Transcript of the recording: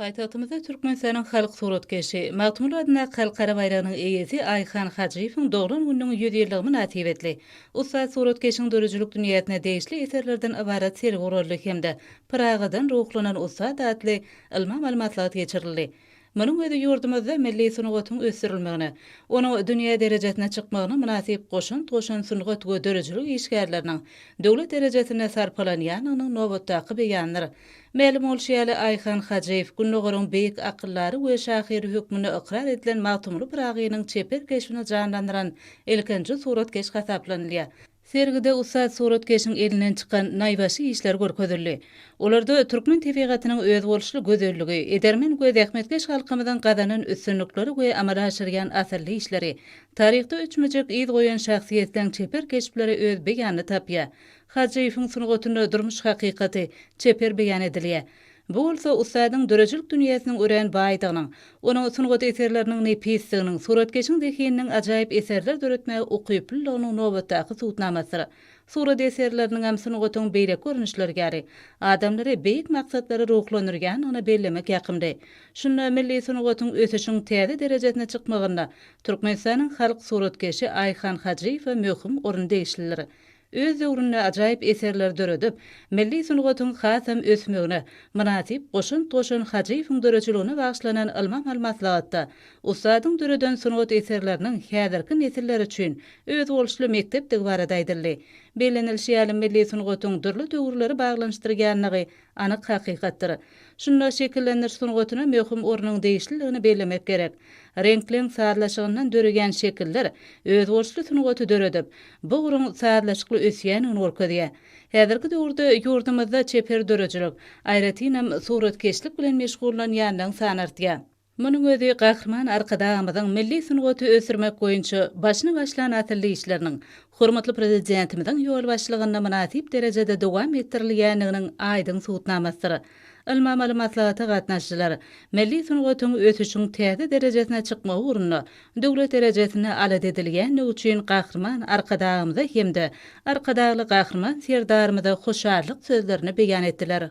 Paýtagtymyzda Türkmenistanyň halk suratkeşi, Magtymguly adyndaky Halkara baýragynyň eýesi Aýhan Hajyýewiň doglan gününiň 100 ýyllygy mynasybetli, ussat suratkeşiň döredijilik dünýäsine degişli eserlerden ybarat sergi guraldy hem-de Pyragydan ruhlanan ussat atly ylmy-amaly maslahat geçirildi. Munuň özi ýurdumyzda milli sungatyň ösdürilmegine, onuň dünýä derejesine çykmagyna mynasyp goşant goşan sungat we döredijilik işgärleriniň döwlet derejesinde sarpalanýandygynyň nobatdaky beýanydyr. Mälim bolşy ýaly, Aýhan Hajyýew Gündogaryň beýik akyldary we şahyry hökmünde ykrar edilen Magtymguly Pyragynyň çeper keşbini janlandyran ilkinji suratkeş hasaplanylýar. Sergide ussat suratkeşiň elinden çykan naýbaşy işler görkezildi. Olarda türkmen tebigatynyň özboluşly gözelligi, edermen we zähmetkeş halkymyzyň gazanan üstünlikleri we amala aşyrýan asylly işleri, taryhda öçmejek yz goýan şahsyýetleň çeper keşpleri öz beýanyny tapýar. Hajyýewiň sungatynda durmuş hakykaty çeper beýan edilýär. Bu bolsa ussadyň döredijilik dünýäsiniň örän baýdygynyň, onuň sungat eserleriniň nepisdiginiň, suratkeşiň zehininiň ajaýyp eserler döretmäge ukyplylygynyň nobatdaky subutnamasydyr. Surat eserleriniňem sungatyň beýleki görnüşleri ýaly, adamlary beýik maksatlara ruhlandyrýandygyny bellemek ýakymly. Şunda milli sungatyň ösüşiň täze derejesine çykmagynda Türkmenistanyň halk suratkeşi Aýhan Hajyýewe möhüm orun degişlidir. Öz döwründe ajaýyp eserleri döredip, milli sungatyň hasam ösmegine mynasyp goşant goşan Hajyýewiň döredijiligine bagyşlanan ylmy-amaly maslahatda ussadyň döreden sungat eserleriniň häzirki nesiller üçin özboluşly mekdepdigi barada aýdyldy. Bellenilişi ýaly, milli sungatyň dürli döwürleri baglanyşdyrýandygy anyk hakykatdyr. Şunda şekillendiriş sungatyna möhüm ornuň degişliligini bellemek gerek. Reňkleň sazlaşygyndan döreýän şekiller özboluşly sungaty döredip, bu ugruň sazlaşykly ösýändigini görkezýär. Häzirki döwürde ýurdumyzda çeper döredijilik, aýratynam, suratkeşlik bilen meşgullanýanlaryň sany artýar. Munuň özi Gahryman Arkadagymyzyň milli sungaty ösdürmek boýunça başyny başlan asylly işleriniň hormatly Prezidentimiziň ýolbaşçylygynda mynasyp derejede dowam etdirilýändiginiň aýdyň subutnamasydyr. Ylmy-amaly maslahata gatnaşyjylar milli sungatyň ösüşiň täze derejesine çykmagy ugrunda döwlet derejesinde alada edilýändigi üçin Gahryman Arkadagymyza hem-de Arkadagly Gahryman Serdarymyza hoşallyk sözlerini beýan etdiler.